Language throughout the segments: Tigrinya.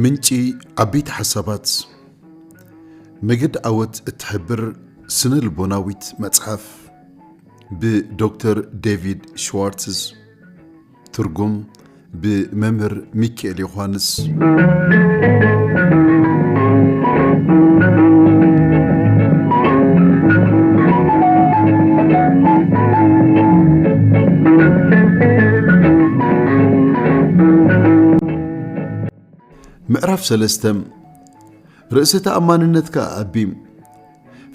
ምንጪ ዓበይቲ ሓሳባት። መገዲ ዓወት እትሕብር ስነ ልቦናዊት መጽሓፍ፣ ብዶክተር ዴቪድ ሽዋርትዝ። ትርጉም ብመምህር ሚካኤል ዮሃንስ። ምዕራፍ ሰለስተ። ርእሰ ተኣማንነትካ ኣቢ።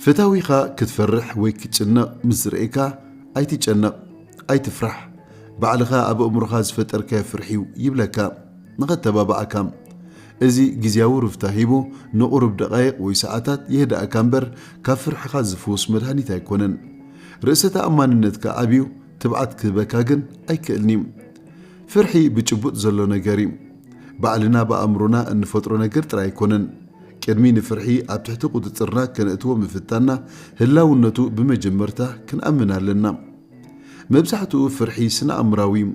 ፈታዊኻ ክትፈርሕ ወይ ክትጭነቕ ምስ ዝርእየካ፣ ኣይትጨነቕ፣ ኣይትፍራሕ፣ ባዕልኻ ኣብ ኣእምሮኻ ዝፈጠርካዮ ፍርሒ እዩ ይብለካ፣ ንኸተባብዓካ። እዚ ግዝያዊ ርፍታ ሂቡ ንቑሩብ ደቓይቕ ወይ ሰዓታት የህድኣካ እምበር፣ ካብ ፍርሕኻ ዝፍውስ መድሃኒት ኣይኮነን። ርእሰ ተኣማንነትካ ኣብዩ ትብዓት ክህበካ ግን ኣይክእልን እዩ። ፍርሒ ብጭቡጥ ዘሎ ነገር እዩ። ባዕልና ብኣእምሮና እንፈጥሮ ነገር ጥራይ ኣይኮነን። ቅድሚ ንፍርሒ ኣብ ትሕቲ ቁጽጽርና ከነእትዎ ምፍታንና፣ ህላውነቱ ብመጀመርታ ክንኣምን ኣለና። መብዛሕትኡ ፍርሒ ስነ ኣእምራዊ እዩ።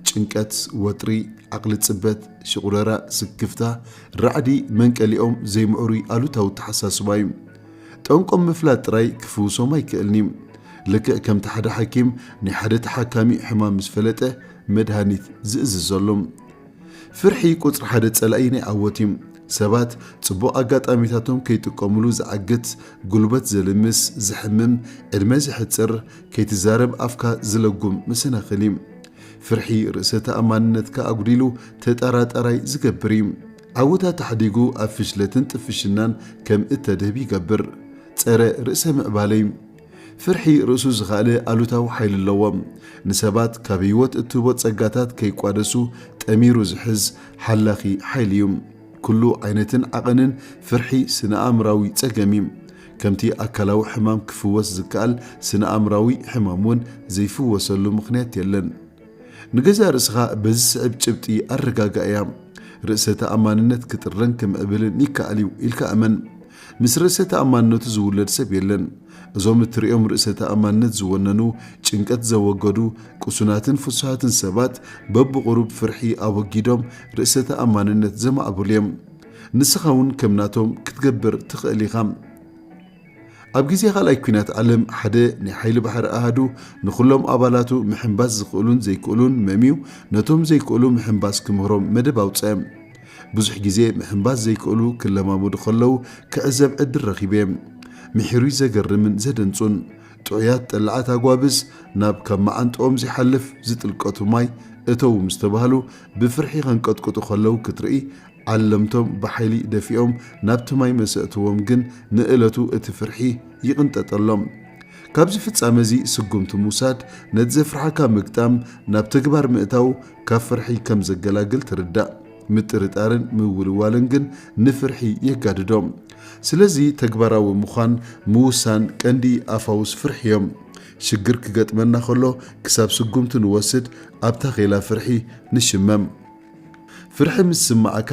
ጭንቀት፣ ወጥሪ፣ ዓቕሊ ጽበት፣ ሽቑረራ፣ ስክፍታ፣ ራዕዲ፣ መንቀሊኦም ዘይምዕሩይ ኣሉታዊ ኣተሓሳስባ እዩ። ጠንቆም ምፍላጥ ጥራይ ክፍውሶም ኣይክእልን እዩ። ልክዕ ከምቲ ሓደ ሓኪም ናይ ሓደ ተሓካሚ ሕማም ምስ ፈለጠ መድሃኒት ዝእዝዘሉ። ፍርሒ ቁጽሪ ሓደ ጸላኢ ናይ ዓወት እዩ። ሰባት ጽቡቕ ኣጋጣሚታቶም ከይጥቀሙሉ ዝዓግት፣ ጉልበት ዘልምስ፣ ዘሕምም፣ ዕድመ ዘሕጽር፣ ከይትዛረብ ኣፍካ ዝለጉም መሰናኽል እዩ። ፍርሒ ርእሰ ተኣማንነትካ ኣጉዲሉ ተጠራጣራይ ዝገብር እዩ። ዓወታት ኣሕዲጉ ኣብ ፍሽለትን ጥፍሽናን ከም እተድህብ ይገብር። ጸረ ርእሰ ምዕባለ እዩ። ፍርሒ ርእሱ ዝኸኣለ ኣሉታዊ ሓይሊ ኣለዎ። ንሰባት ካብ ህይወት እትህቦ ጸጋታት ከይቋደሱ ጠሚሩ ዝሕዝ ሓላኺ ሓይሊ እዩ። ኩሉ ዓይነትን ዓቐንን ፍርሒ ስነ-ኣእምራዊ ጸገም እዩ። ከምቲ ኣካላዊ ሕማም ክፍወስ ዝከኣል፣ ስነ-ኣእምራዊ ሕማም እውን ዘይፍወሰሉ ምኽንያት የለን። ንገዛእ ርእስኻ በዚ ስዕብ ጭብጢ ኣረጋግኣያ። ርእሰ ተኣማንነት ክጥረን ክምዕብልን ይከኣል እዩ ኢልካ እመን። ምስ ርእሰ ተኣማንነቱ ዝውለድ ሰብ የለን። እዞም እትርእዮም ርእሰ ተኣማንነት ዝወነኑ፣ ጭንቀት ዘወገዱ፣ ቅሱናትን ፍሱሃትን ሰባት በብቑሩብ ፍርሒ ኣወጊዶም ርእሰ ተኣማንነት ዘማዕብሉ እዮም። ንስኻ እውን ከም ናቶም ክትገብር ትኽእል ኢኻ። ኣብ ግዜ ካልኣይ ኲናት ዓለም፣ ሓደ ናይ ሓይሊ ባሕሪ ኣሃዱ ንኹሎም ኣባላቱ ምሕንባስ ዝኽእሉን ዘይክእሉን መምዩ፣ ነቶም ዘይክእሉ ምሕንባስ ክምህሮም መደብ ኣውጸአ። ብዙሕ ግዜ ምሕንባስ ዘይክእሉ ክለማመዱ ከለዉ ክዕዘብ ዕድል ረኺበ። ምሒሩይ ዘገርምን ዘደንጹን። ጥዑያት ጠላዓት ኣጓብዝ ናብ ካብ መዓንጥኦም ዘይሓልፍ ዝጥልቀቱ ማይ እተዉ ምስ ተባህሉ፣ ብፍርሒ ከንቀጥቅጡ ከለዉ ክትርኢ፣ ዓለምቶም ብሓይሊ ደፊኦም ናብቲ ማይ መሰእትዎም ግን ንእለቱ እቲ ፍርሒ ይቕንጠጠሎም። ካብዚ ፍጻመ እዚ ስጉምቲ ምውሳድ፣ ነቲ ዘፍርሓካ ምግጣም፣ ናብ ተግባር ምእታው ካብ ፍርሒ ከም ዘገላግል ትርዳእ። ምጥርጣርን ምውልዋልን ግን ንፍርሒ የጋድዶ። ስለዚ ተግባራዊ ምዃን፣ ምውሳን ቀንዲ ኣፋውስ ፍርሒ እዮም። ሽግር ክገጥመና ከሎ ክሳብ ስጉምቲ ንወስድ ኣብ ታኼላ ፍርሒ ንሽመም። ፍርሒ ምስ ዝስምዓካ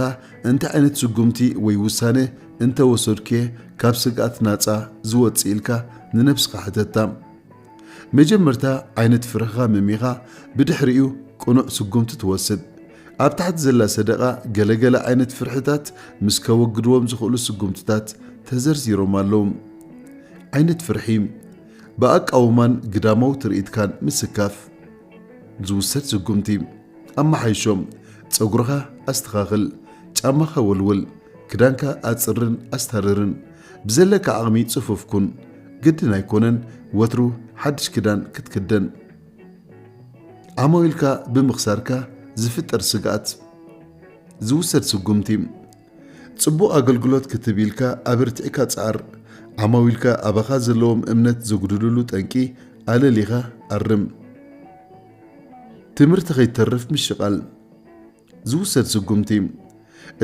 እንታይ ዓይነት ስጉምቲ ወይ ውሳነ እንተ ወሰድኩ'የ ካብ ስግኣት ናጻ ዝወጽእ ኢልካ ንነብስኻ ሕተታ። መጀመርታ ዓይነት ፍርሕኻ መሚኻ ብድሕሪኡ ቅኑዕ ስጉምቲ ትወስድ። ኣብ ታሕቲ ዘላ ሰደቓ ገለገለ ዓይነት ፍርሕታት ምስ ከወግድዎም ዝኽእሉ ስጉምትታት ተዘርዚሮም ኣለዉ። ዓይነት ፍርሒ፣ ብኣቃውማን ግዳማዊ ትርኢትካን ምስካፍ። ዝውሰድ ስጉምቲ፣ ኣመሓይሾ፣ ጸጉርኻ ኣስተኻኽል፣ ጫማኻ ወልውል፣ ክዳንካ ኣጽርን ኣስታርርን፣ ብዘለካ ዓቕሚ ጽፉፍ ኩን። ግድን ኣይኮነን ወትሩ ሓድሽ ክዳን ክትክደን። ዓማዊልካ ብምኽሳርካ ዝፍጠር ስግኣት። ዝውሰድ ስጉምቲ፣ ጽቡቕ ኣገልግሎት ክትህብ ኢልካ ኣበርቲዕካ ጽዓር። ዓማዊልካ ኣባኻ ዘለዎም እምነት ዘጉድልሉ ጠንቂ ኣለሊኻ ኣርም። ትምህርቲ ከይተርፍ ምሽቓል። ዝውሰድ ስጉምቲ፣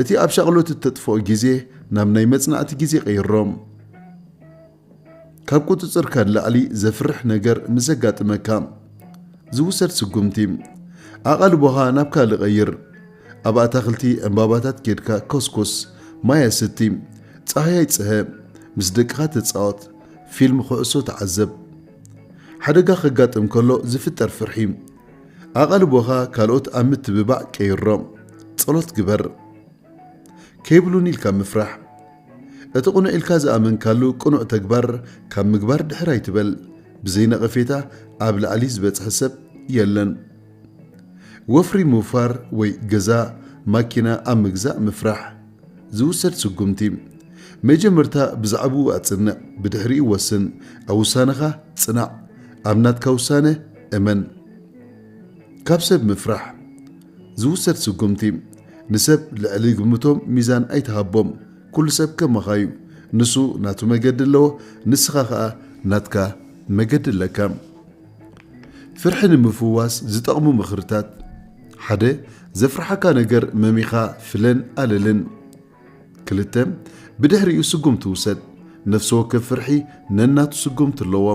እቲ ኣብ ሻቕሎት እተጥፍኦ ግዜ ናብ ናይ መጽናዕቲ ግዜ ቀይሮ። ካብ ቁጽጽርካ ንላዕሊ ዘፍርሕ ነገር ምስ ዘጋጥመካ ዝውሰድ ስጉምቲ፣ ኣቓልቦኻ ናብ ካልእ ቀይር። ኣብ ኣታኽልቲ ዕምባባታት ኬድካ ኮስኩስ፣ ማይ ኣስቲ፣ ጻህያይ ጽሀ፣ ምስ ደቅኻ ተጻወት፣ ፊልም ኩዕሶ ተዓዘብ። ሓደጋ ከጋጥም ከሎ ዝፍጠር ፍርሒ፣ ኣቓልቦኻ ካልኦት ኣብ ምትብባዕ ቀይሮ። ጸሎት ግበር። ከይብሉን ኢልካ ምፍራሕ። እቲ ቅኑዕ ኢልካ ዝኣመንካሉ ቅኑዕ ተግባር ካብ ምግባር ድሕር ኣይትበል። ብዘይ ነቐፌታ ኣብ ላዕሊ ዝበጽሐ ሰብ የለን። ወፍሪ ምውፋር ወይ ገዛ፣ ማኪና ኣብ ምግዛእ ምፍራሕ። ዝውሰድ ስጉምቲ። መጀመርታ ብዛዕባኡ ኣጽንዕ፣ ብድሕሪኡ ወስን። ኣብ ውሳነኻ ጽናዕ። ኣብ ናትካ ውሳነ እመን። ካብ ሰብ ምፍራሕ። ዝውሰድ ስጉምቲ። ንሰብ ልዕሊ ግምቶም ሚዛን ኣይትሃቦም። ኩሉ ሰብ ከማኻ እዩ። ንሱ ናቱ መገዲ ኣለዎ፣ ንስኻ ኸኣ ናትካ መገዲ ኣለካ። ፍርሒ ንምፍዋስ ዝጠቕሙ ምኽርታት። ሓደ፣ ዘፍርሓካ ነገር መሚኻ ፍለን ኣለልን። ክልተ፣ ብድሕሪኡ ስጉምቲ ውሰድ። ነፍሲ ወከፍ ፍርሒ ነናቱ ስጉምቲ ኣለዎ።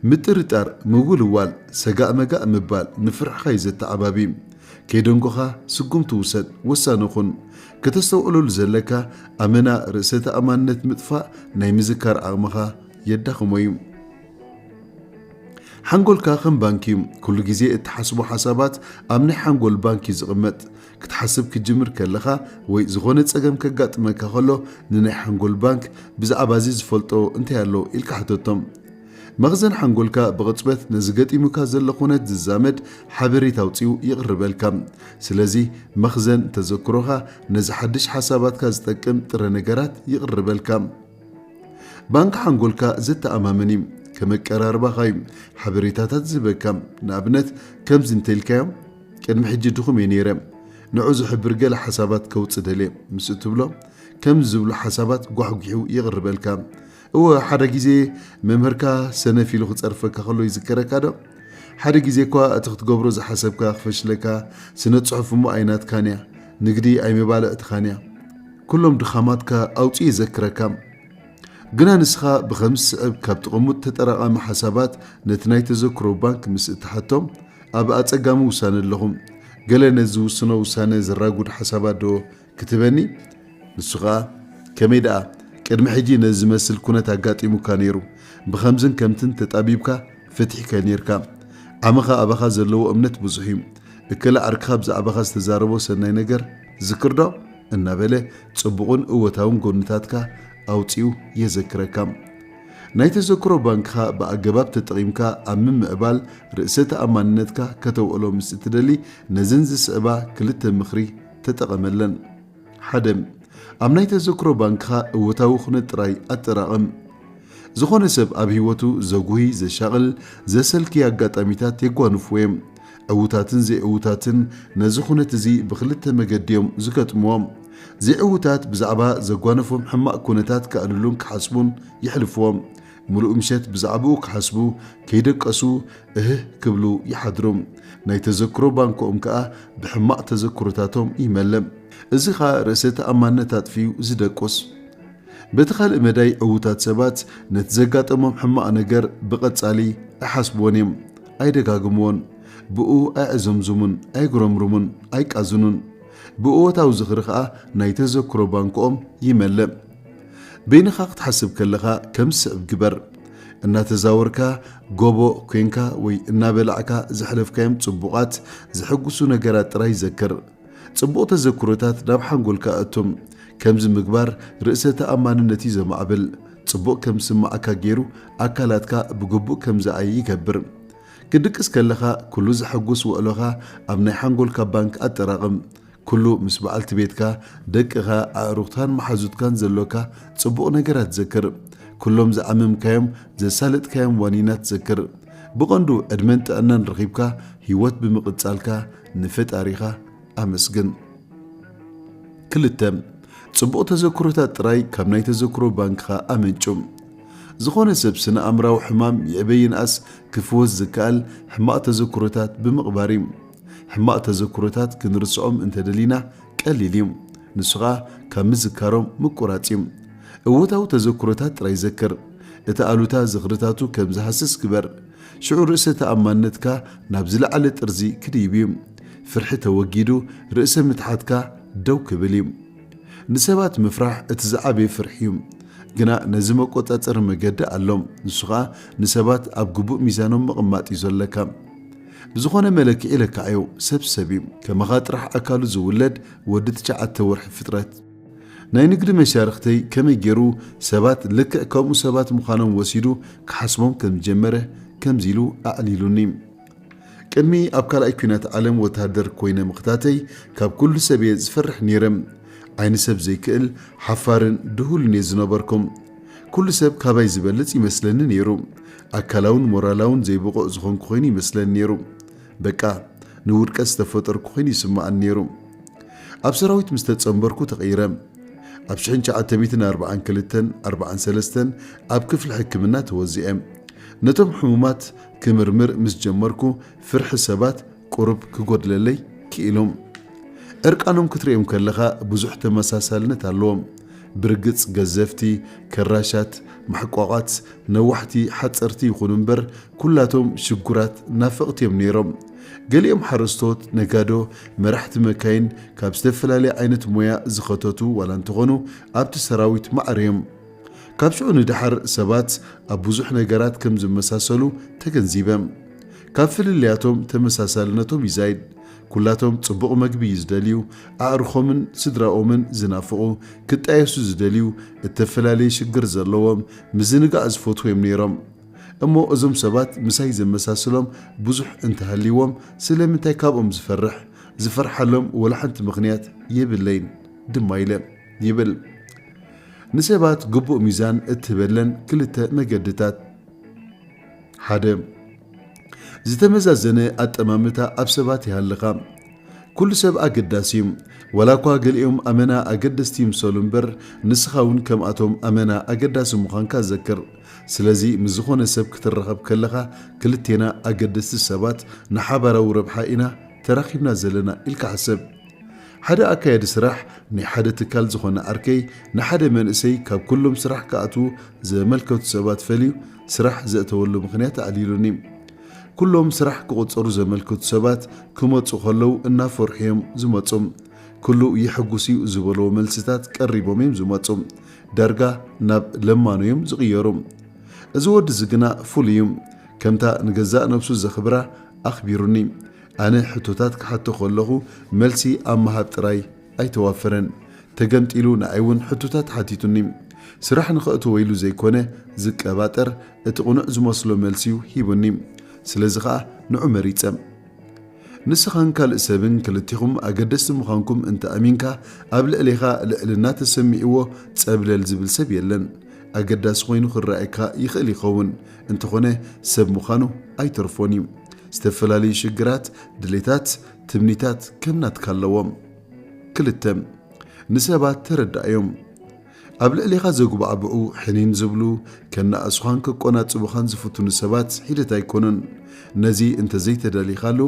ምጥርጣር፣ ምውልዋል፣ ሰጋእ መጋእ ምባል ንፍርሕኻ እዩ ዘተዓባቢ። ከይደንጎኻ ስጉምቲ ውሰድ፣ ወሳኒ ኩን። ከተስተውዕለሉ ዘለካ ኣመና ርእሰ ተኣማንነት ምጥፋእ ናይ ምዝካር ዓቕምኻ የዳኽሞ እዩ። ሓንጎልካ ከም ባንክ እዩ። ኩሉ ግዜ እትሓስቦ ሓሳባት ኣብ ናይ ሓንጎል ባንክ እዩ ዝቕመጥ። ክትሓስብ ክትጅምር ከለኻ ወይ ዝኾነ ጸገም ከጋጥመካ ከሎ ንናይ ሓንጎል ባንክ ብዛዕባ እዚ ዝፈልጦ እንታይ ኣሎ ኢልካ ሕተቶም። መኽዘን ሓንጎልካ ብቕጽበት ነዚ ገጢሙካ ዘሎ ኩነት ዝዛመድ ሓበሬታ ኣውጺኡ ይቕርበልካ። ስለዚ መኽዘን ተዘክሮኻ ነዚ ሓድሽ ሓሳባትካ ዝጠቅም ጥረ ነገራት ይቕርበልካ። ባንክ ሓንጎልካ ዘተኣማምን እዩ። ከም ኣቀራርባኻ እዩ ሓበሬታታት ዝህበካ። ንኣብነት ከምዚ እንተኢልካዮ፣ ቅድሚ ሕጂ ድኹም እየ ነይረ። ንዑ ዝሕብር ገለ ሓሳባት ከውጽእ ደልየ ምስ እትብሎ፣ ከምዚ ዝብሉ ሓሳባት ጓሕጒሑ ይቕርበልካ። እወ፣ ሓደ ግዜ መምህርካ ሰነፍ ኢሉ ክጸርፈካ ከሎ ይዝከረካ ዶ? ሓደ ግዜ እኳ እቲ ክትገብሮ ዝሓሰብካ ክፈሽለካ፣ ስነ ጽሑፍ እሞ ኣይናትካን እያ፣ ንግዲ ኣይመባልዕትኻን እያ። ኩሎም ድኻማትካ ኣውጺኡ ይዘክረካ። ግና ንስኻ ብኸም ዝስዕብ ካብ ጥቕሙት ተጠራቐሚ ሓሳባት ነቲ ናይ ተዘክሮ ባንክ ምስ እትሓቶም፣ ኣብ ኣጸጋሚ ውሳነ ኣለኹም። ገለ ነዚ ዝውስኖ ውሳነ ዘራጉድ ሓሳባት ዶ ክትበኒ? ንሱ ኸኣ፣ ከመይ ደኣ፣ ቅድሚ ሕጂ ነዚ ዝመስል ኩነት ኣጋጢሙካ ነይሩ። ብኸምዝን ከምትን ተጣቢብካ ፈቲሕካዮ ነይርካ። ዓመኻ ኣባኻ ዘለዎ እምነት ብዙሕ እዩ። እከለ ዓርክኻ ብዛዕባኻ ዝተዛረቦ ሰናይ ነገር ዝክር ዶ? እናበለ ጽቡቕን እወታውን ጎንታትካ ኣውጺኡ የዘክረካ። ናይ ተዘክሮ ባንክኻ ብኣገባብ ተጠቒምካ ኣብ ምምዕባል ርእሰ ተኣማንነትካ ከተውዕሎ ምስ እትደሊ፣ ነዘን ዝስዕባ ክልተ ምኽሪ ተጠቐመለን። ሓደ፣ ኣብ ናይ ተዘክሮ ባንክኻ እወታዊ ኩነት ጥራይ ኣጠራቕም። ዝኾነ ሰብ ኣብ ህይወቱ ዘጉሂ፣ ዘሻቕል፣ ዘሰልኪ ኣጋጣሚታት የጓንፍዎ እዮም። ዕዉታትን ዘይዕዉታትን ነዚ ኩነት እዚ ብኽልተ መገዲ እዮም ዝገጥምዎ። ዘይዕዉታት ብዛዕባ ዘጓነፎም ሕማቕ ኩነታት ከዕልሉን ክሓስቡን የሕልፍዎ። ምሉእ ምሸት ብዛዕባኡ ክሓስቡ፣ ከይደቀሱ እህህ ክብሉ ይሓድሩ። ናይ ተዘክሮ ባንክኦም ከኣ ብሕማቕ ተዘክሮታቶም ይመልእ። እዚ ኸኣ ርእሰ ተኣማንነት ኣጥፊኡ ዝደቁስ። በቲ ካልእ መዳይ፣ ዕዉታት ሰባት ነቲ ዘጋጠሞም ሕማቕ ነገር ብቐጻሊ ኣይሓስብዎን እዮም፣ ኣይደጋግምዎን። ብኡ ኣየዕዘምዝሙን፣ ኣይጉረምርሙን፣ ኣይቃዝኑን። ብእወታዊ ዝኽሪ ኸኣ ናይ ተዘክሮ ባንክኦም ይመልእ። በይንኻ ክትሓስብ ከለኻ ከም ዝስዕብ ግበር። እናተዛወርካ፣ ጎቦ ኮንካ ወይ እናበላዕካ ዘሕለፍካዮም ጽቡቓት፣ ዘሐጉሱ ነገራት ጥራይ ዘክር። ጽቡቕ ተዘክሮታት ናብ ሓንጎልካ ኣእቶም። ከምዚ ምግባር ርእሰ ተኣማንነት እዩ ዘማዕብል። ጽቡቕ ከም ዝስምዓካ ገይሩ ኣካላትካ ብግቡእ ከም ዝኣይ ይገብር። ክትድቅስ ከለኻ፣ ኩሉ ዘሐጉስ ውዕሎኻ ኣብ ናይ ሓንጎልካ ባንክ ኣጠራቕም። ኩሉ ምስ በዓልቲ ቤትካ፣ ደቅኻ፣ ኣዕሩኽታን መሓዙትካን ዘሎካ ጽቡቕ ነገራት ዘክር። ኩሎም ዝዓመምካዮም፣ ዘሳለጥካዮም ዋኒናት ዘክር። ብቐንዱ ዕድመን ጥዕናን ረኺብካ ህይወት ብምቕጻልካ ንፈጣሪኻ ኣመስግን። ክልተ፣ ጽቡቕ ተዘክሮታት ጥራይ ካብ ናይ ተዘክሮ ባንክኻ ኣመንጩ። ዝኾነ ሰብ ስነ ኣእምራዊ ሕማም ይዕበ ይንኣስ ክፍወስ ዝከኣል ሕማቕ ተዘክሮታት ብምቕባር እዩ። ሕማቕ ተዘክሮታት ክንርስዖም እንተደሊና ቀሊል እዩ። ንሱ ኸኣ ካብ ምዝካሮም ምቁራጽ እዩ። እወታዊ ተዘክሮታት ጥራይ ዘክር። እቲ ኣሉታ ዝኽርታቱ ከም ዝሃስስ ግበር። ሽዑ ርእሰ ተኣማንነትካ ናብ ዝለዓለ ጥርዚ ክድይብ እዩ። ፍርሒ ተወጊዱ ርእሰ ምትሓትካ ደው ክብል እዩ። ንሰባት ምፍራሕ እቲ ዝዓበየ ፍርሒ እዩ። ግና ነዚ መቆጻጸሪ መገዲ ኣሎ። ንሱ ኸኣ ንሰባት ኣብ ግቡእ ሚዛኖም ምቕማጥ እዩ ዘለካ። ብዝኾነ መለክዒ ለክዓዮ፣ ሰብ ሰብ እዩ። ከማኻ ጥራሕ ኣካሉ ዝውለድ ወዲ ትሽዓተ ወርሒ ፍጥረት። ናይ ንግዲ መሻርኽተይ ከመይ ገይሩ ሰባት ልክዕ ከምኡ ሰባት ምዃኖም ወሲዱ ክሓስቦም ከም ዝጀመረ ከምዚ ኢሉ ኣዕሊሉኒ። ቅድሚ ኣብ ካልኣይ ኲናት ዓለም ወተሃደር ኮይነ ምኽታተይ ካብ ኩሉ ሰብ እየ ዝፈርሕ ነይረ። ዓይኒ ሰብ ዘይክእል ሓፋርን ድሁልን እየ ዝነበርኩም። ኩሉ ሰብ ካባይ ዝበልጽ ይመስለኒ ነይሩ። ኣካላውን ሞራላውን ዘይብቑዕ ዝኾንኩ ኮይኑ ይመስለኒ ነይሩ። በቃ ንውድቀት ዝተፈጠርኩ ኮይኑ ይስምዓኒ ነይሩ። ኣብ ሰራዊት ምስ ተጸንበርኩ ተቐይረ። ኣብ ሽሕን ትሽዓተ ሚእትን ኣርባዓን ክልተን ኣርባዓን ሰለስተን ኣብ ክፍሊ ሕክምና ተወዚዐ። ነቶም ሕሙማት ክምርምር ምስ ጀመርኩ ፍርሒ ሰባት ቁሩብ ክጎድለለይ ክኢሉ። ዕርቃኖም ክትርእዮም ከለኻ ብዙሕ ተመሳሳልነት ኣለዎም። ብርግጽ ገዘፍቲ፣ ከራሻት፣ ማሕቋቋት፣ ነዋሕቲ፣ ሓጸርቲ ይኹኑ እምበር ኩላቶም ሽጉራት ናፈቕቲ እዮም ነይሮም። ገሊኦም ሓረስቶት፣ ነጋዶ፣ መራሕቲ መካይን ካብ ዝተፈላለየ ዓይነት ሞያ ዝኸተቱ ዋላ እንተኾኑ ኣብቲ ሰራዊት ማዕረ እዮም። ካብ ሽዑ ንደሓር ሰባት ኣብ ብዙሕ ነገራት ከም ዝመሳሰሉ ተገንዚበ። ካብ ፍልልያቶም ተመሳሳልነቶም ይዛይድ። ኩላቶም ጽቡቕ መግቢ እዩ ዝደልዩ፣ ኣዕሩኾምን ስድራኦምን ዝናፍቑ፣ ክጣየሱ ዝደልዩ፣ እተፈላለየ ሽግር ዘለዎም፣ ምዝንጋዕ ዝፈትዉ እዮም ነይሮም። እሞ እዞም ሰባት ምሳይ ዘመሳስሎም ብዙሕ እንተሃልይዎም ስለምንታይ ካብኦም ዝፈርሕ? ዝፈርሓሎም ወላ ሓንቲ ምኽንያት የብለይን ድማ ኢለ ይብል። ንሰባት ግቡእ ሚዛን እትህበለን ክልተ መገድታት። ሓደ፣ ዝተመዛዘነ ኣጠማምታ ኣብ ሰባት ይሃልኻ። ኩሉ ሰብ ኣገዳሲ እዩ። ዋላ እኳ ገሊኦም ኣመና ኣገደስቲ ይምሰሉ እምበር፣ ንስኻ እውን ከምኣቶም ኣመና ኣገዳሲ ምዃንካ ዘክር። ስለዚ ምስ ዝኾነ ሰብ ክትራኸብ ከለኻ፣ ክልቴና ኣገደስቲ ሰባት ንሓባራዊ ረብሓ ኢና ተራኺብና ዘለና ኢልካ ሕሰብ። ሓደ ኣካያዲ ስራሕ ናይ ሓደ ትካል ዝኾነ ዓርከይ ንሓደ መንእሰይ ካብ ኩሎም ስራሕ ክኣትዉ ዘመልከቱ ሰባት ፈልዩ ስራሕ ዘእተወሉ ምኽንያት ኣዕሊሉኒ። ኩሎም ስራሕ ክቑጸሩ ዘመልከቱ ሰባት ክመጹ ከለዉ እናፈርሑ እዮም ዝመጹ። ኩሉ የሐጉስ እዩ ዝበልዎ መልስታት ቀሪቦም እዮም ዝመጹ። ዳርጋ ናብ ለማኖ እዮም ዝቕየሩ። እዚ ወዲ እዚ ግና ፍሉይ እዩ። ከምታ ንገዛእ ነብሱ ዘኽብራ ኣኽቢሩኒ። ኣነ ሕቶታት ክሓቶ ከለኹ መልሲ ኣብ ምሃብ ጥራይ ኣይተዋፈረን። ተገምጢሉ ንዓይ እውን ሕቶታት ሓቲቱኒ። ስራሕ ንኸእትዎ ኢሉ ዘይኮነ ዝቀባጠር፣ እቲ ቅኑዕ ዝመስሎ መልሲ እዩ ሂቡኒ። ስለዚ ኸኣ ንዑ መሪጸ። ንስኻን ካልእ ሰብን ክልቲኹም ኣገደስቲ ምዃንኩም እንተ ኣሚንካ፣ ኣብ ልዕሌኻ ልዕልና ተሰሚዕዎ ጸብለል ዝብል ሰብ የለን። ኣገዳሲ ኮይኑ ክረኣየካ ይኽእል ይኸውን፣ እንተኾነ ሰብ ምዃኑ ኣይተርፎን እዩ። ዝተፈላለዩ ሽግራት፣ ድሌታት፣ ትምኒታት ከም ናትካ ኣለዎም። ክልተ፣ ንሰባት ተረዳእዮም። ኣብ ልዕሌኻ ዘጉባዕብዑ፣ ሕኒን ዝብሉ፣ ከነኣእሱኻን ከቆናጽቡኻን ዝፍትኑ ሰባት ሒደት ኣይኮኑን። ነዚ እንተዘይተዳሊኻሉ፣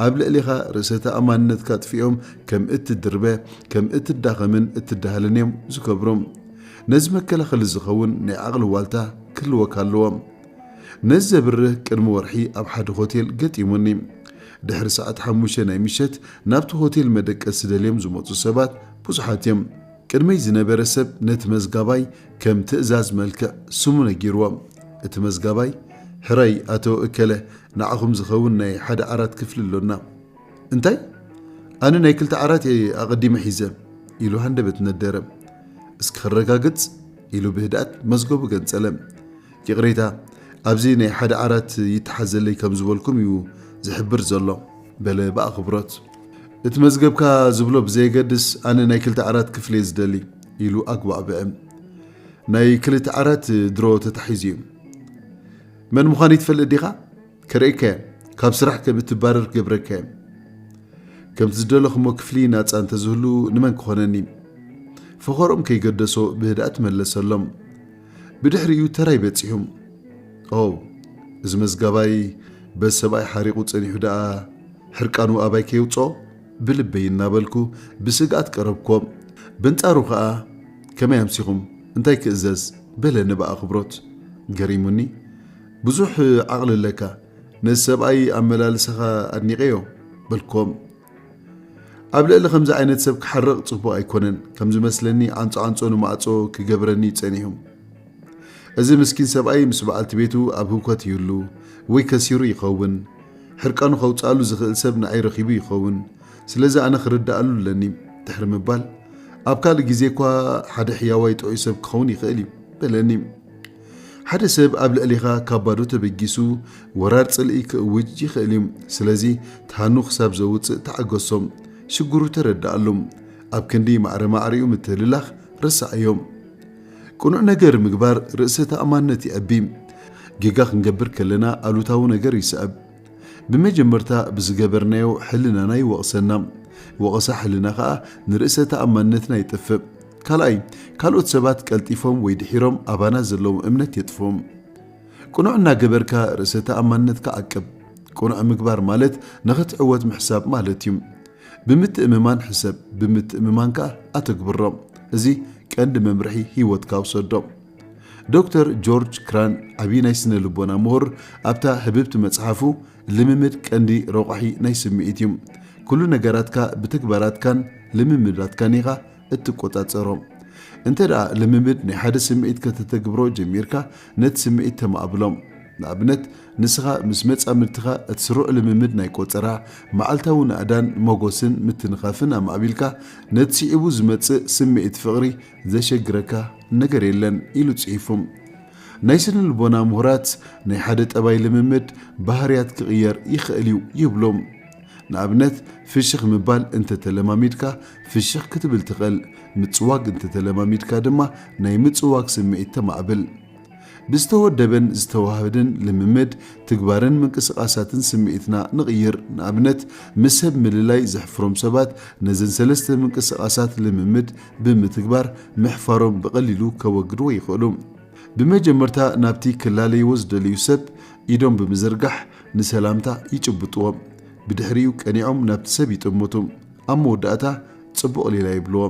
ኣብ ልዕሌኻ ርእሰ ተኣማንነትካ ኣጥፊኦም ከም እትድርበ፣ ከም እትዳኸምን እትዳህልን እዮም ዝገብሩ። ነዚ መከላኸሊ ዝኸውን ናይ ዓቕሊ ዋልታ ክህልወካ ኣለዎ። ነዚ ዘብርህ ቅድሚ ወርሒ ኣብ ሓደ ሆቴል ገጢሙኒ። ድሕሪ ሰዓት ሓሙሽተ ናይ ምሸት ናብቲ ሆቴል መደቀሲ ደልዮም ዝመጹ ሰባት ብዙሓት እዮም። ቅድመይ ዝነበረ ሰብ ነቲ መዝጋባይ ከም ትእዛዝ መልክዕ ስሙ ነጊርዎ። እቲ መዝጋባይ፣ "ሕራይ ኣቶ እከለ፣ ንዓኹም ዝኸውን ናይ ሓደ ዓራት ክፍሊ ኣሎና።" "እንታይ? ኣነ ናይ ክልተ ዓራት እየ ኣቐዲመ ሒዘ?" ኢሉ ሃንደበት ነደረ። "እስኪ ከረጋግጽ?" ኢሉ ብህድኣት መዝገቡ ገንጸለ። "ይቕሬታ፣ ኣብዚ ናይ ሓደ ዓራት ይተሓዘለይ ከም ዝበልኩም እዩ ዝሕብር ዘሎ" በለ ብኣኽብሮት። "እቲ መዝገብካ ዝብሎ ብዘየገድስ፣ ኣነ ናይ ክልተ ዓራት ክፍሊ እየ ዝደሊ" ኢሉ ኣጉባዕብዐ። "ናይ ክልተ ዓራት ድሮ ተታሒዙ እዩ። መን ምዃነይ ትፈልጥ ዲኻ? ከርእየካ እየ። ካብ ስራሕ ከም እትባረር ክገብረካ እየ። ከምቲ ዝደለኹሞ ክፍሊ ናጻ እንተዝህሉ ንመን ክኾነኒ?" ፈኸርኦም ከይገደሶ ብህድኣት መለሰሎም። ብድሕሪኡ ተራይ በጺሑ። "ኦ፣ እዚ መዝጋባይ በዚ ሰብኣይ ሓሪቑ ጸኒሑ ደኣ ሕርቃኑ ኣባይ ከየውጽኦ?" ብልበይ እናበልኩ ብስግኣት ቀረብኮ። በንጻሩ ኸኣ፣ "ከመይ ኣምሲኹም? እንታይ ክእዘዝ?" በለኒ ብኣኽብሮት። ገሪሙኒ። "ብዙሕ ዓቕሊ ኣለካ። ነዚ ሰብኣይ ኣመላልሳኻ ኣድኒቐዮ" በልኮም። ኣብ ልዕሊ ከምዚ ዓይነት ሰብ ክሓርቕ ጽቡቕ ኣይኮነን። ከም ዝመስለኒ ዓንጾ ዓንጾ ንማዕጾ ክገብረኒ እዩ ጸኒሑ። እዚ ምስኪን ሰብኣይ ምስ በዓልቲ ቤቱ ኣብ ህውከት ይህሉ ወይ ከሲሩ ይኸውን። ሕርቃኑ ከውጽኣሉ ዝኽእል ሰብ ንዓይ ረኺቡ ይኸውን። ስለዚ ኣነ ክርድኣሉ ኣለኒ ድሕሪ ምባል፣ ኣብ ካልእ ግዜ እኳ ሓደ ሕያዋይ ጥዑይ ሰብ ክኸውን ይኽእል እዩ በለኒ። ሓደ ሰብ ኣብ ልዕሊኻ ካብ ባዶ ተበጊሱ ወራር ጽልኢ ክእውጅ ይኽእል እዩ። ስለዚ ትሃኑ ክሳብ ዘውጽእ ተዓገሶም። ሽግሩ ተረድኣሉ። ኣብ ክንዲ ማዕረ ማዕሪኡ ምትልላኽ ረሳዓዮ። ቅኑዕ ነገር ምግባር ርእሰ ተኣማንነት የዕቢ። ጌጋ ክንገብር ከለና ኣሉታዊ ነገር ይስዕብ። ብመጀመርታ ብዝገበርናዮ ሕልናና ይወቕሰና። ወቐሳ ሕልና ኸኣ ንርእሰ ተኣማንነትና የጥፍእ። ካልኣይ፣ ካልኦት ሰባት ቀልጢፎም ወይ ድሒሮም ኣባና ዘለዎም እምነት የጥፍኦም። ቅኑዕ እናገበርካ ርእሰ ተኣማንነትካ ዓቅብ። ቅኑዕ ምግባር ማለት ንኽትዕወት ምሕሳብ ማለት እዩ። ብምትእምማን ሕሰብ፣ ብምትእምማን ከኣ ኣተግብሮ። እዚ ቀንዲ መምርሒ ህይወትካ ውሰዶ። ዶክተር ጆርጅ ክራን ዓብዪ ናይ ስነ ልቦና ምሁር ኣብታ ህብብቲ መጽሓፉ ልምምድ ቀንዲ ረቋሒ ናይ ስምዒት እዩ። ኩሉ ነገራትካ ብተግባራትካን ልምምዳትካን ኢኻ እትቆጻጸሮ። እንተ ደኣ ልምምድ ናይ ሓደ ስምዒት ከተተግብሮ ጀሚርካ ነቲ ስምዒት ተማእብሎ። ንኣብነት ንስኻ ምስ መጻምድትኻ እቲ ስሩዕ ልምምድ ናይ ቆጸራ፣ መዓልታዊ ናእዳን መጎስን ምትንኻፍን ኣማዕቢልካ ነቲ ስዒቡ ዝመጽእ ስምዒት ፍቕሪ ዘሸግረካ ነገር የለን ኢሉ ጽሒፉ። ናይ ስነ ልቦና ምሁራት ናይ ሓደ ጠባይ ልምምድ ባህርያት ክቕየር ይኽእል እዩ ይብሉ። ንኣብነት ፍሽኽ ምባል እንተተለማሚድካ ፍሽኽ ክትብል ትኽእል። ምጽዋግ እንተተለማሚድካ ድማ ናይ ምጽዋግ ስምዒት ተማዕብል። ብዝተወደበን ዝተዋህደን ልምምድ ትግባርን ምንቅስቓሳትን ስምዒትና ንቕይር። ንኣብነት ምስ ሰብ ምልላይ ዘሕፍሮም ሰባት ነዘን ሰለስተ ምንቅስቓሳት ልምምድ ብምትግባር ምሕፋሮም ብቐሊሉ ከወግድዎ ይኽእሉ። ብመጀመርታ ናብቲ ክላለይዎ ዝደልዩ ሰብ ኢዶም ብምዝርጋሕ ንሰላምታ ይጭብጥዎ። ብድሕሪኡ ቀኒዖም ናብቲ ሰብ ይጥምቱ። ኣብ መወዳእታ ጽቡቕ ሌላ ይብልዎ።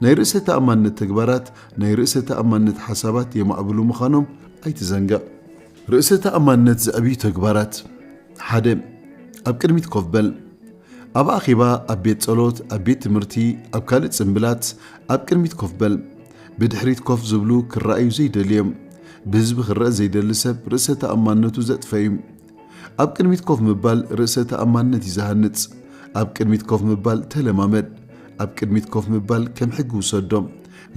ናይ ርእሰ ተኣማንነት ተግባራት ናይ ርእሰ ተኣማንነት ሓሳባት የማዕብሉ ምዃኖም ኣይትዘንግዕ። ርእሰ ተኣማንነት ዘዕብዩ ተግባራት። ሓደ፣ ኣብ ቅድሚት ኮፍ በል። ኣብ ኣኼባ፣ ኣብ ቤት ጸሎት፣ ኣብ ቤት ትምህርቲ፣ ኣብ ካልእ ጽምብላት ኣብ ቅድሚት ኮፍ በል። ብድሕሪት ኮፍ ዝብሉ ክረኣዩ ዘይደልዮም፣ ብህዝቢ ክረአ ዘይደሊ ሰብ ርእሰ ተኣማንነቱ ዘጥፈ እዩ። ኣብ ቅድሚት ኮፍ ምባል ርእሰ ተኣማንነት እዩ ዝሃንጽ። ኣብ ቅድሚት ኮፍ ምባል ተለማመድ። ኣብ ቅድሚት ኮፍ ምባል ከም ሕጊ ውሰዶ።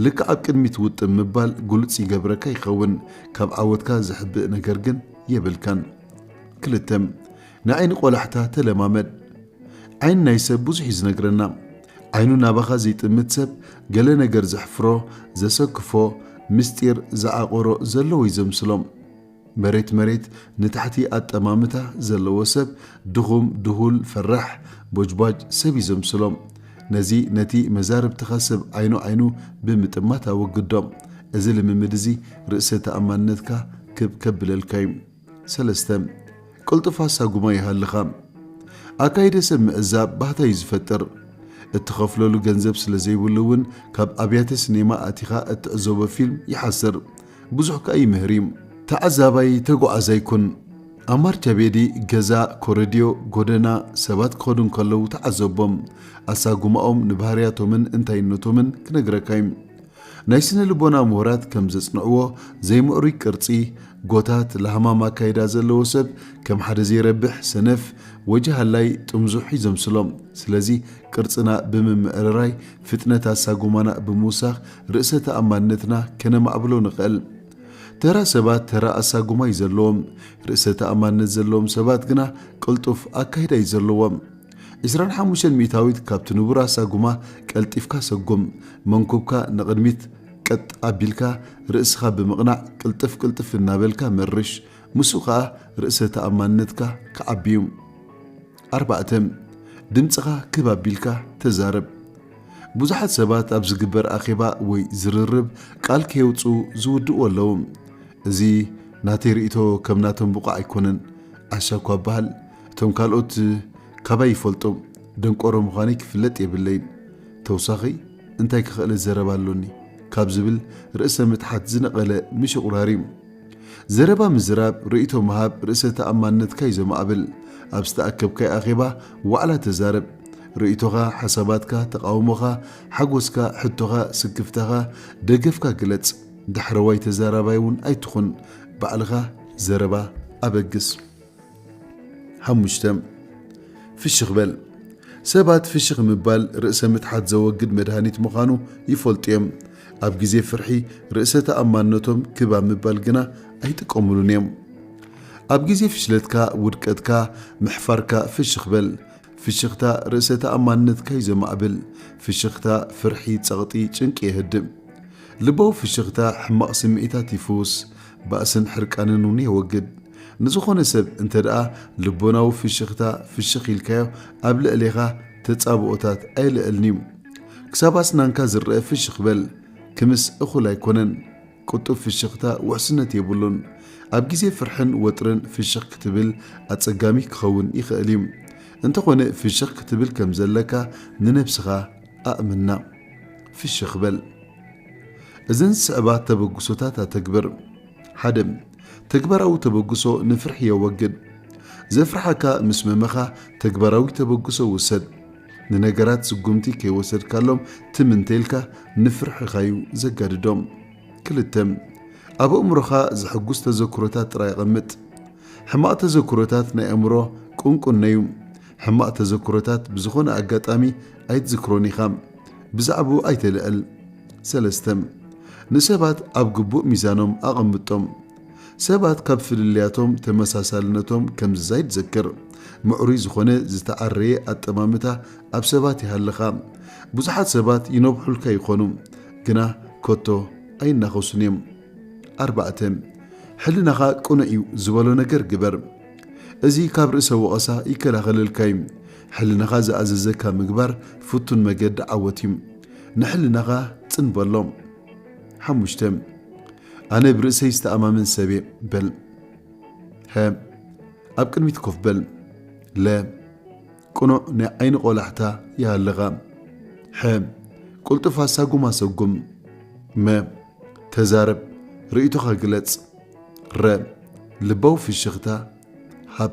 ልክዕ ኣብ ቅድሚት ውጥም ምባል ግሉጽ ይገብረካ ይኸውን፣ ካብ ዓወትካ ዘሕብእ ነገር ግን የብልካን። ክልተ፣ ንዓይኒ ቆላሕታ ተለማመድ። ዓይኒ ናይ ሰብ ብዙሕ እዩ ዝነግረና። ዓይኑ ናባኻ ዘይጥምት ሰብ ገለ ነገር ዘሕፍሮ፣ ዘሰክፎ፣ ምስጢር ዝዓቆሮ ዘለዎ እዩ ዘምስሎ። መሬት መሬት ንታሕቲ ኣጠማምታ ዘለዎ ሰብ ድኹም፣ ድሁል፣ ፈራሕ፣ ቦጅባጅ ሰብ እዩ ዘምስሎ። ነዚ ነቲ መዛርብትኻ ሰብ ዓይኑ ዓይኑ ብምጥማት ኣወግዶ። እዚ ልምምድ እዚ ርእሰ ተኣማንነትካ ክብ ከብለልካ እዩ። ሰለስተ፣ ቅልጡፍ ኣሳጉማ ይሃልኻ። ኣካይደ ሰብ ምዕዛብ ባህታ እዩ ዝፈጥር። እትኸፍለሉ ገንዘብ ስለ ዘይብሉ እውን ካብ ኣብያተ ሲኔማ ኣቲኻ እትዕዘቦ ፊልም ይሓስር። ብዙሕ ከኣ ይምህር እዩ። ተዓዛባይ ተጓዓዛይ ኩን። ኣማር ቻቤዲ ገዛ፣ ኮረድዮ፣ ጎደና፣ ሰባት ክኸዱ እንከለዉ ተዓዘቦም። ኣሳጉማኦም ንባህርያቶምን እንታይነቶምን ክነግረካ እዩ። ናይ ስነ ልቦና ምሁራት ከም ዘጽንዕዎ፣ ዘይምዕሩይ ቅርጺ፣ ጎታት፣ ላህማም ኣካይዳ ዘለዎ ሰብ ከም ሓደ ዘይረብሕ፣ ሰነፍ፣ ወጀሃላይ፣ ጥምዙሕ እዩ ዘምስሎ። ስለዚ ቅርጽና ብምምዕርራይ፣ ፍጥነት ኣሳጉማና ብምውሳኽ ርእሰ ተኣማንነትና ከነማዕብሎ ንኽእል። ተራ ሰባት ተራ ኣሳጉማ እዩ ዘለዎም። ርእሰ ተኣማንነት ዘለዎም ሰባት ግና ቅልጡፍ ኣካይዳ እዩ ዘለዎም። ዕስራን ሓሙሽተን ሚእታዊት ካብቲ ንቡር ኣሳጉማ ቀልጢፍካ ሰጉም። መንኩብካ ንቕድሚት ቀጥ ኣቢልካ ርእስኻ ብምቕናዕ ቅልጥፍ ቅልጥፍ እናበልካ መርሽ። ምስኡ ኸኣ ርእሰ ተኣማንነትካ ክዓቢ እዩ። ኣርባዕተ፣ ድምጽኻ ክብ ኣቢልካ ተዛረብ። ብዙሓት ሰባት ኣብ ዝግበር ኣኼባ ወይ ዝርርብ ቃል ከየውጽኡ ዝውድእዎ ኣለዉ። እዚ ናተይ ርእይቶ ከም ናቶም ብቑዕ ኣይኮነን። ዓሻ እኳ እበሃል፣ እቶም ካልኦት ካባይ ይፈልጡ፣ ደንቆሮ ምዃነይ ክፍለጥ የብለይን። ተውሳኺ እንታይ ክኽእለ ዘረባ ኣሎኒ ካብ ዝብል ርእሰ ምትሓት ዝነቐለ ምሽቑራር እዩ። ዘረባ ምዝራብ፣ ርእይቶ ምሃብ ርእሰ ተኣማንነትካ እዩ ዘማዕብል። ኣብ ዝተኣከብካዮ ኣኼባ ዋዕላ ተዛረብ። ርእይቶኻ፣ ሓሳባትካ፣ ተቓውሞኻ፣ ሓጎስካ፣ ሕቶኻ፣ ስክፍታኻ፣ ደገፍካ ግለጽ። ዳሕረዋይ ተዛራባይ እውን ኣይትኹን። ባዕልኻ ዘረባ ኣበግስ። ሓሙሽተ፣ ፍሽኽ በል። ሰባት ፍሽኽ ምባል ርእሰ ምትሓት ዘወግድ መድሃኒት ምዃኑ ይፈልጡ እዮም። ኣብ ግዜ ፍርሒ ርእሰ ተኣማንነቶም ክብ ኣብ ምባል ግና ኣይጥቀሙሉን እዮም። ኣብ ግዜ ፍሽለትካ፣ ውድቀትካ፣ ምሕፋርካ ፍሽኽ በል። ፍሽኽታ ርእሰ ተኣማንነትካ እዩ ዘማዕብል። ፍሽኽታ ፍርሒ፣ ጸቕጢ፣ ጭንቂ የህድእ። ልባዊ ፍሽኽታ ሕማቕ ስምዒታት ይፍውስ፣ ባእስን ሕርቃንን እውን የወግድ። ንዝኾነ ሰብ እንተ ደኣ ልቦናዊ ፍሽኽታ ፍሽኽ ኢልካዮ፣ ኣብ ልዕሌኻ ተጻብኦታት ኣየልዕልን እዩ። ክሳብ ኣስናንካ ዝረአ ፍሽኽ በል። ክምስ እኹል ኣይኮነን። ቅጡብ ፍሽኽታ ውሕስነት የብሉን። ኣብ ግዜ ፍርሕን ወጥርን ፍሽኽ ክትብል ኣጸጋሚ ክኸውን ይኽእል እዩ። እንተኾነ ፍሽኽ ክትብል ከም ዘለካ ንነብስኻ ኣእምና። ፍሽኽ በል። እዘን ዝስዕባ ተበግሶታት ኣተግብር። ሓደ፣ ተግባራዊ ተበግሶ ንፍርሒ የወግድ። ዘፍርሓካ ምስ መመኻ ተግባራዊ ተበግሶ ውሰድ። ንነገራት ስጉምቲ ከይወሰድካሎም ትም እንተ ኢልካ ንፍርሕኻ እዩ ዘጋድዶም። ክልተ፣ ኣብ ኣእምሮኻ ዘሐጉስ ተዘክሮታት ጥራይ ኣቐምጥ። ሕማቕ ተዘክሮታት ናይ ኣእምሮ ቁንቁነ እዩ። ሕማቕ ተዘክሮታት ብዝኾነ ኣጋጣሚ ኣይትዝክሮን ኢኻ። ብዛዕባኡ ኣይተልዕል። ሰለስተ፣ ንሰባት ኣብ ግቡእ ሚዛኖም ኣቐምጦም። ሰባት ካብ ፍልልያቶም ተመሳሳልነቶም ከም ዝዛይድ ዘክር። ምዕሩይ ዝኾነ ዝተዓረየ ኣጠማምታ ኣብ ሰባት ይሃልኻ። ብዙሓት ሰባት ይነብሑልካ ይኾኑ፣ ግና ከቶ ኣይናኸሱን እዮም። ኣርባዕተ፣ ሕልናኻ ቅኑዕ እዩ ዝበሎ ነገር ግበር። እዚ ካብ ርእሰ ወቐሳ ይከላኸለልካ እዩ። ሕልናኻ ዝኣዘዘካ ምግባር ፍቱን መገዲ ዓወት እዩ። ንሕልናኻ ጽን በሎ። ሓሙሽተ፣ ኣነ ብርእሰይ ዝተኣማመን ሰብ እየ በል። ሀ፣ ኣብ ቅድሚት ኮፍ በል። ለ፣ ቅኑዕ ናይ ዓይኒ ቆላሕታ ይሃልኻ። ሐ፣ ቅልጡፍ ኣሳጉም ኣሰጉም። መ፣ ተዛረብ፣ ርእይቶኻ ግለጽ። ረ፣ ልባዊ ፍሽኽታ ሃብ።